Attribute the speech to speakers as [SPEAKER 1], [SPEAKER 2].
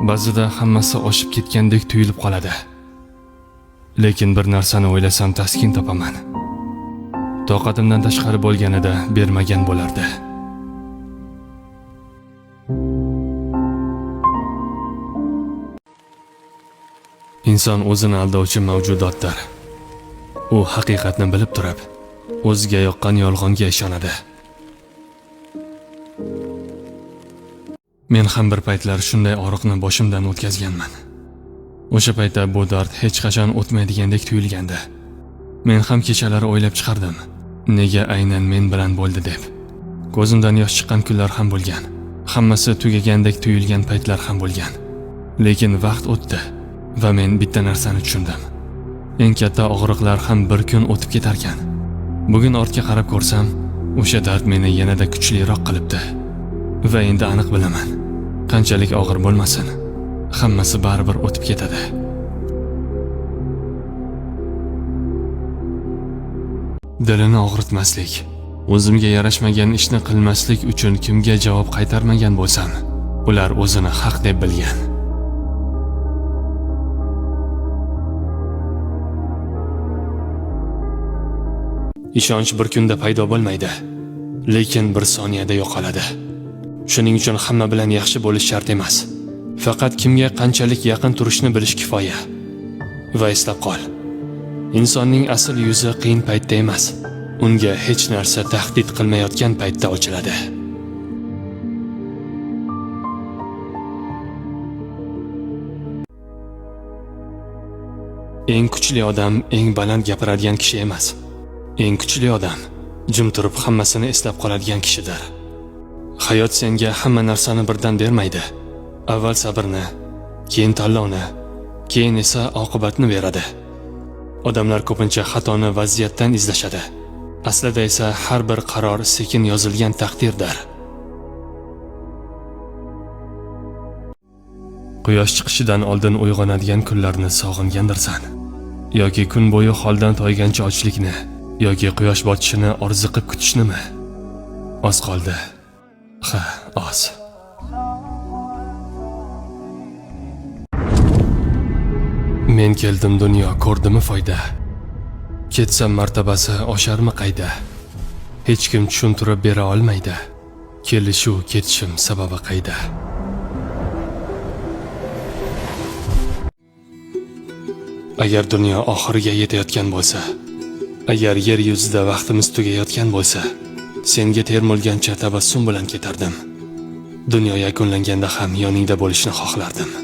[SPEAKER 1] Ba'zida hammasi oshib ketgandek tuyulib qoladi. Lekin bir narsani o'ylasam taskin topaman. Toqatimdan tashqari bo'lganida bermagan bo'lardi. Inson o'zini aldovchi mavjudotdir. U haqiqatni bilib turib, o'ziga yoqqan yolg'onga ishonadi. Men ham bir paytlar shunday og'riqni boshimdan o'tkazganman. O'sha paytda bu dard hech qachon o'tmaydigandek tuyulgandi. Men ham kechalari o'ylab chiqardim, nega aynan men bilan bo'ldi deb. Ko'zimdan yosh chiqqan kunlar ham bo'lgan. Hammasi tugagandek tuyulgan paytlar ham bo'lgan. Lekin vaqt o'tdi va men bitta narsani tushundim. Eng katta og'riqlar ham bir kun o'tib ketarkan. Bugun ortga qarab ko'rsam, o'sha dard meni yanada kuchliroq qilibdi. Va endi aniq bilaman, qanchalik og'ir bo'lmasin, hammasi baribir o'tib ketadi. Dilini og'ritmaslik, o'zimga yarashmagan ishni qilmaslik uchun kimga javob qaytarmagan bo'lsam, ular o'zini haq deb bilgan. Ishonch bir kunda paydo bo'lmaydi, lekin bir soniyada yo'qoladi. Shuning uchun hamma bilan yaxshi bo'lish shart emas. Faqat kimga qanchalik yaqin turishni bilish kifoya. Va eslab qol. Insonning asl yuzi qiyin paytda emas, unga hech narsa tahdid qilmayotgan paytda ochiladi. Eng kuchli odam eng baland gapiradigan kishi emas. Eng kuchli odam jim turib hammasini eslab qoladigan kishidir. Hayot senga hamma narsani birdan bermaydi. Avval sabrni, keyin tanlovni, keyin esa oqibatni beradi. Odamlar ko'pincha xatoni vaziyatdan izlashadi. Aslida esa har bir qaror sekin yozilgan taqdirdir. Quyosh chiqishidan oldin uyg'onadigan kunlarni sog'ingandirsan. Yoki kun bo'yi holdan toygancha ochlikni, yoki quyosh botishini orziqib kutishnimi? Oz qoldi. Ha, oz. Men keldim dunyo ko'rdimi foyda? Ketsam martabasi osharmi qayda? Hech kim tushuntirib bera olmaydi. Kelishu ketishim sababi qayda? Agar dunyo oxiriga yetayotgan bo'lsa, agar yer yuzida vaqtimiz tugayotgan bo'lsa, senga termulgancha tabassum bilan ketardim. Dunyo yakunlanganda ham yoningda bo'lishni xohlardim.